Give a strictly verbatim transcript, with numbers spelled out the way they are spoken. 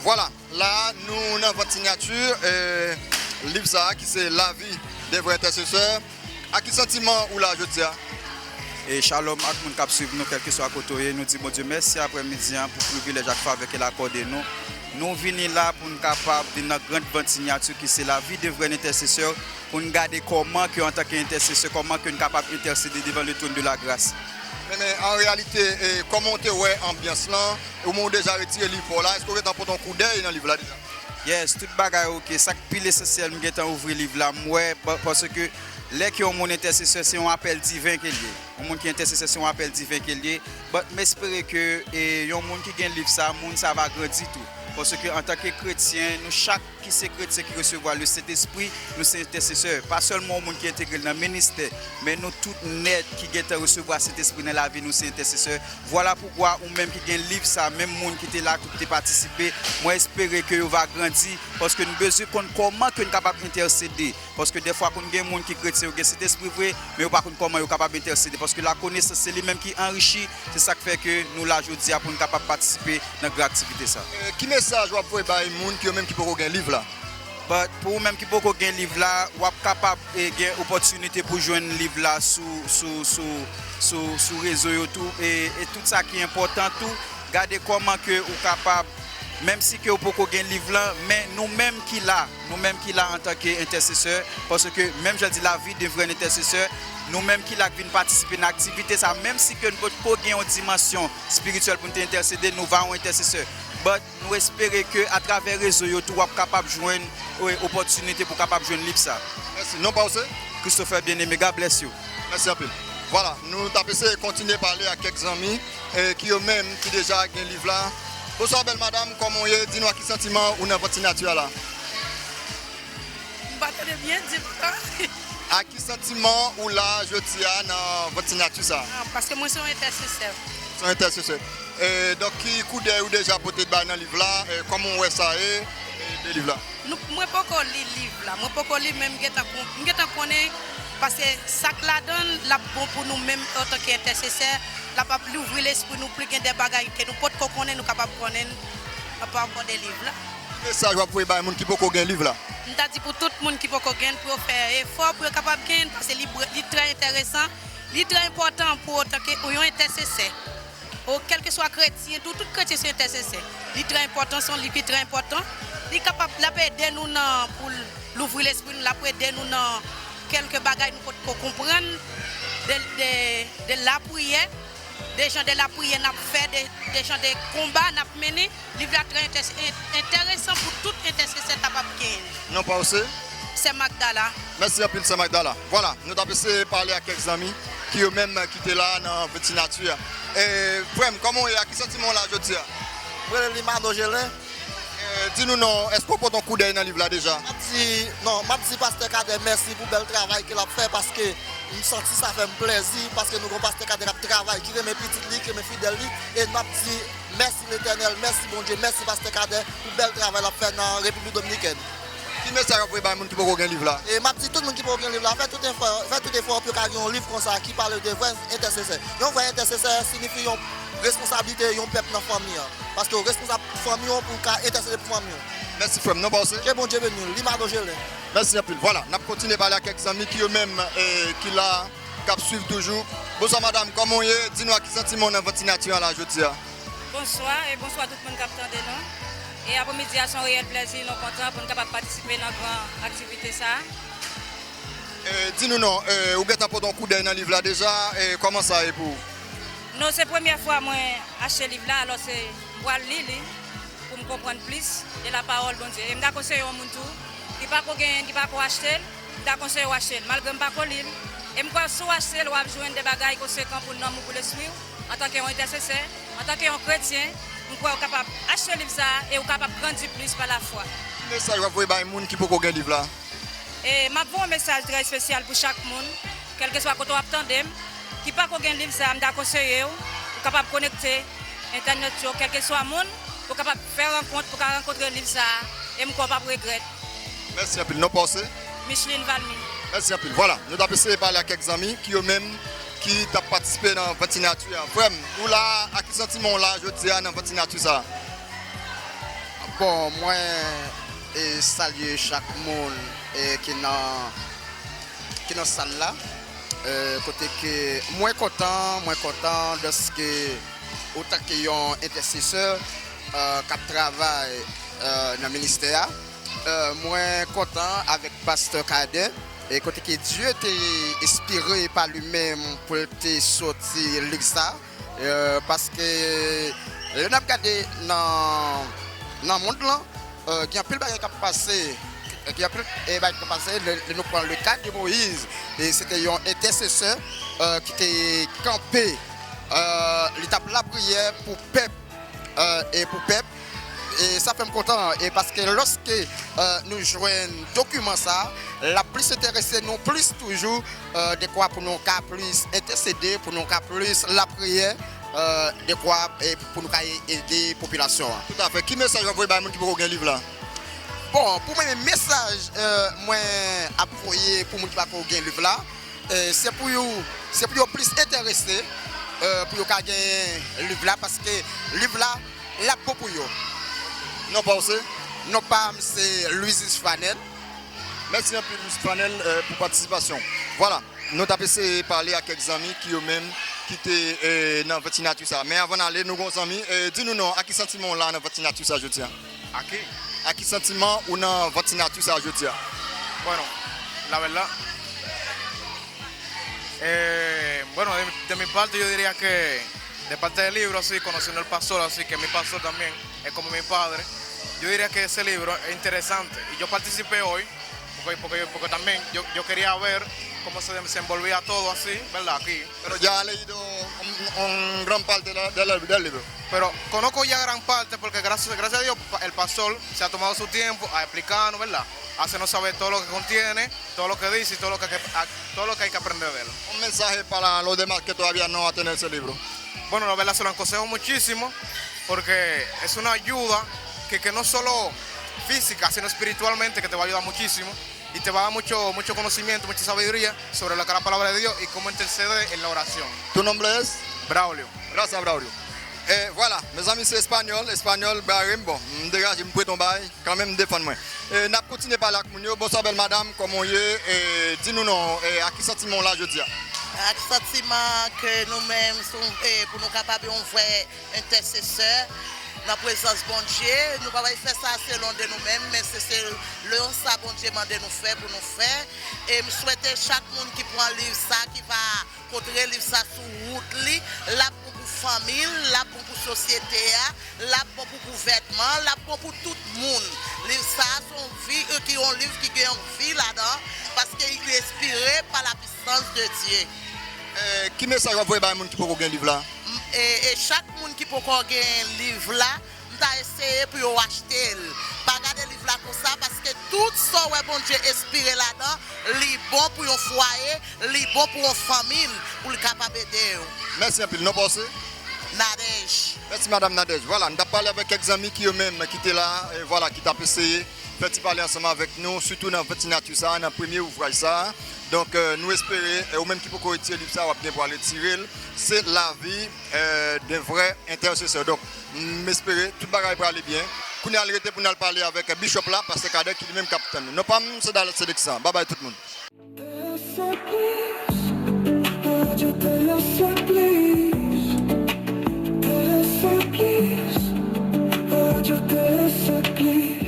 Vwala, la nou nan vant sinyati, e, liv sa a ki se La vie d'un vrai intercesseur. Ak ki santiman ou la jodi a? E shalom ak moun k ap swiv nou, kèlkeswa kote w ye, nou di Bondye mèsi aprèmidi an pou privilèj ak favè ke l akòde nou. Nou vini la pou n kapab vin nan grand vant sinyati ki se La vie d'un vrai intercesseur, pou n gade kòman ke antanke entèsesè, kòman ke n kapab entèsede devan le trône de la grâce. Men, men, an reyalite, e, kòman w te wè anbyans lan? Ou menm ou deja retire liv pa w la, èske w gentan pote yon koudèy nan liv la deja? Yes, tout bagay oke. Sa k pi lesansyèl, m gentan ouvri liv la, m wè, pa-, paske lè ke yon moun entèsesè, se yon apèl diven ke l ye. Yon moun ki entèsesè, se yon apèl diven ke l ye. But m espere ke, e, yon moun ki gen liv sa, moun sa va grandi tou. Paske antanke kretyen, nou chak ki se kretyen ki resevwa le Sentespri, nou se entèsesè. Pa sèlman yon moun ki entegre l nan ministè, men nou tout nèt ki gentan resevwa Sentespri nan lavi nou se entèsesè. Vwala poukwa ou menm ki gen liv sa, menm moun ki te la tou, ki te patisipe, mwen espere ke yo va grandi, paske nou bezwen konn kòman ke n kapab entèsede. Paske dèfwa konn gen moun ki kretyen, yo gen Sentespri vre, men yo pa konn kòman yo kapab entèsede. Paske lakonesans se li menm ki anrichi, se sa k fè ke nou la jodi a pou n kapab patisipe nan gran aktivite sa. E, ki mesaj w ap voye bay moun ki yo menm ki poko gen liv la? But pou ou menm ki poko gen liv la, w ap kapab, e, gen opòtinite pou jwenn liv la sou, sou, sou, sou, sou rezo yo tou. E, e tout sa ki enpòtan tou, gade kòman ke ou kapab, menm si ke ou poko gen liv lan, men nou menm ki la, nou menm ki la antanke entèsesè, paske menm jan di La vie d'un vrai intercesseur, nou menm ki la k vin patisipe nan aktivite sa, menm si ke nou potko gen yon dimansyon espirityèl pou n te entèsede, nou va yon entèsesè. But nou espere ke atravè rezo yo tou, w ap kapab jwenn, e, opòtinite pou w kapab jwenn liv sa. Mèsi. Non pa w se? Christopher Bien-Aimé, God bless you. Mèsi anpil. Vwala, nou t ap eseye kontinye pale ak kèk zanmi, e, ki yo menm ki deja gen liv la. Bonswa, bèl madanm, kòman w ye? Di nou ak ki santiman ou nan vant sinyati a la. M pa tande byen, di m ankò. Ak ki santiman ou la jodi a nan vant sinyati sa? Ah, paske mwen se yon entèsesè. Se yon entèsesè. E, donk, ki koudèy ou deja pote bay nan liv la? E, kòman w wè sa ye, e, de liv la? Nou, mwen poko li liv la. Mwen poko li, men m gentan kon-, m gentan konnen, paske sa k ladan l, l ap bon pou nou menm antanke entèsesè, l ap, ap louvri lespri nou, pou gen de bagay ke nou potko konnen, nou kapab konnen l pa rapò de liv la. Ki mesaj w ap voye bay moun ki poko gen liv la? M ta di pou tout moun ki poko gen l, pou yo fè efò, pou yo kapab gen l, paske li, li trè enteresan, li trè enpòtan pou antanke ou yon entèsesè. Ou kèlkeswa kretyen, tou, tout kretyen se entèsesè. Li trè enpòtan, se yon liv ki trè enpòtan. Li kapab, l ap ede nou nan, pou l louvri lespri nou, l ap ede nou nan kèlke bagay nou potko konprann de, de, de lapriyè, de jan de lapriyè n ap fè, de, de jan de konba n ap mennen. Liv la trè entè-, en-, enteresan pou tout entèsesè kapab genyen. Non pa w se? Sè Magdala. Mèsi anpil, Sè Magdala. Vwala, nou t ap eseye pale ak kèk zanmi ki yo menm ki te la nan vant sinyati a. E, frè m, kòman w ye? Ak ki santiman w la jodi a? Mwen rele Limano Gelin. E, di nou non, èske w pote yon koudèy nan liv la deja? M ap di, non, m ap di Pastè Kadè mèsi pou bèl travay ke l ap fè, paske m santi sa fè m plèzi, paske nou gon Pastè Kadè k ap travay, ki renmen pitit li, ki renmen fidèl li, e m ap di mèsi Letènèl, mèsi Bondye, mèsi Pastè Kadè pou bèl travay l ap fè nan Repiblik Dominikèn. Ki mesaj w ap voye bay moun ki poko gen liv la? E m ap di tout moun ki poko gen liv la, fè tout efò, fè tout efò pou yo ka gen yon liv konsa ki pale de vrè entèsesè. Yon vrè entèsesè siyifi yon responsablite yon pèp nan fanmi an. Paske w responsab fanmi w pou w ka entèsede pou fanmi w. Mèsi, frè m. Non pa w se? Ke Bondye beni w. Limano Gelin. Mèsi anpil. Vwala, n ap kontinye pale ak kèk zanmi ki yo menm, e, ki la, k ap swiv toujou. Bonswa, madanm. Kòman w ye? Di nou ak ki santiman w nan vant sinyati an la jodi a. Bonswa, e bonswa tout moun k ap tande nou. E aprèmidi a, se yon reyèl plèzi, nou kontan pou n kapab patisipe nan gran aktivite sa a. E, di nou non, e, ou gentan pote yon koudèy nan liv la deja, e, kòman sa ye pou ou? Non, se premyè fwa mwen achte liv la, alò se, m pral li li pou m konprann plis de lapawòl Bondye. E m ta konseye yon moun tou, ki pako genyen, ki pako achte l, m ta konseye w achte l, malgre m pako li l. E m kwè si w achte l, w ap jwenn de bagay konsekan pou nanm ou, pou lespri w, antanke yon entèsesè, antanke yon kretyen, m kwè w kapab achte liv sa a e w kapab grandi plis pa lafwa. Ki mesaj w ap voye bay moun ki poko gen liv la? E m ap voye yon mesaj trè espesyal pou chak moun, kèlkeswa kote w ap tande m, ki pako gen liv sa a, m ta konseye w, ou kapab konekte entènèt yo, kèlkeswa moun, pou w kapab fè rankont, pou w ka rankontre liv sa a, e m kwè w p ap regrèt. Mèsi anpil. Non pa w se? Micheline Valmy. Mèsi anpil. Vwala, nou t ap eseye pale ak kèk zanmi ki yo menm ki t ap patisipe nan vant sinyati a. Frè m, ou la, ak ki santiman w la jodi a nan vant sinyati sa a? Bon, mwen e salye chak moun e ki nan ki nan sal la. E, kote ke mwen kontan, mwen kontan dèske otan ke yon entèsesè e, k ap travay e, nan ministè a. E, mwen kontan avèk pastè Cadet e kote ke Dye te enspire pa li menm pou l te soti liv sa. E, paske lè n ap gade nan nan mond lan, e, gen anpil bagay k ap pase. Gen anpil e, bagay k ap pase. Lè, lè nou pran le ka de Moyiz, e se te yon entèsesè e, ki te kanpe, e, li t ap lapriyè pou pèp e, e pou pèp. E sa fè m kontan e paske lòske e, nou jwenn dokiman sa, l ap plis enterese nou plis toujou e, dekwa pou nou ka plis entèsede, pou nou ka plis lapriyè e, dekwa e, pou nou ka ede popilasyon an. Toutafè. Ki mesaj w ap voye bay moun ki poko gen liv la? Bon, pou mwen, mesaj e, mwen ap voye pou moun ki pako gen liv la, e, se pou yo, se pou yo plis enterese, e, pou yo ka gen liv la, paske liv la, l ap bon pou yo. Non pa w se? Non pa m se Louis Fanel. Mèsi anpil, Louis Fanel, e, pou patisipasyon. Vwala, nou t ap eseye pale ak kèk zanmi ki yo menm ki te e, nan vant sinati sa. Men avan n ale, nou gon zanmi, e, di nou non, ak ki santiman w la nan vant sinati sa jodi a? Aquí. Ak ki santiman ou nan vant sinati sa jodi a? Bueno, la verdad, eh, bueno, de, de mi parte yo diría que de parte del libro, sí, conociendo al pastor, así que mi pastor también es como mi padre, yo diría que ese libro es interesante. Y yo participé hoy, porque, porque, porque también yo, yo quería ver cómo se desenvolvía todo así, ¿verdad? Aquí. Pero ya ha leído un, un gran parte de la, de la, del libro. Pero conozco ya gran parte porque gracias, gracias a Dios pa- el pastor se ha tomado su tiempo a explicarnos, ¿verdad? Hacernos saber todo lo que contiene, todo lo que dice y todo lo que, que- a- todo lo que hay que aprender de él. Un mensaje para los demás que todavía no han tenido ese libro. Bueno, la verdad se lo aconsejo muchísimo porque es una ayuda que, que no solo física, sino espiritualmente que te va a ayudar muchísimo y te va a dar mucho, mucho conocimiento, mucha sabiduría sobre lo que es la palabra de Dios y cómo interceder en la oración. Tu nombre es? Braulio. Gracias, Braulio. Eh, voilà, mezanmi, se espanyòl, espanyòl, Brahim, bon, m degaje, m pran yon bagay, kanmenm, m defann mwen. Eh, n ap kontinye pale ak moun yo. Bonswa, bèl madanm, kòman w ye? Eh, di nou non, eh, ak ki santiman w la jodi a? Ak santiman ke nou menm, sou, eh, pou nou kapab yon vrè entèsesè nan prezans Bondye. Nou pa pral fè sa selon de nou menm, men se selon sa Bondye mande nou fè pou nou fè. E m swete chak moun ki pran liv sa, ki va kontre liv sa sou wout li, l ap bon pou fanmi l, l ap bon pou sosyete a, l ap bon pou gouvènman, l ap bon pou tout moun. Liv sa se yon vi, eh, ki yon liv ki gen yon vi ladan, paske li enspire pa la puissance de Dieu. Eh, ki mesaj w ap voye bay moun ki poko gen liv la? M- e, e chak moun ki poko gen liv la, m ta eseye pou yo achte l. Pa gade liv la konsa, paske tout sa w wè Bondye enspire ladan, li bon pou yon fwaye, li bon pou yon fanmi, pou l kapab ede yo. Mèsi anpil. Non pa w se? Nadège. Mèsi, madanm Nadège. Vwala, n t ap pale avèk kèk zanmi ki yo menm ki te la, e vwala, ki t ap eseye fè ti pale ansanm avèk nou, sitou nan vant sinati sa, nan premye ouvraj sa. Donk, eh, nou espere, eh, ou menm ki poko retire liv sa, w ap gen pou al retire l. Se lavi, eh, de vrè entèsesè. Donk, m espere tout bagay prale byen. Kounye a, l rete pou n al pale avèk bishop la, pastè Cadet ki li menm k ap tann nou. Non pa m, se Dallas Selection. Babay tout moun. Te le Sèk Plis, Radyo Tele Sèk Plis. Te le Sèk Plis, Radyo Tele Sèk Plis.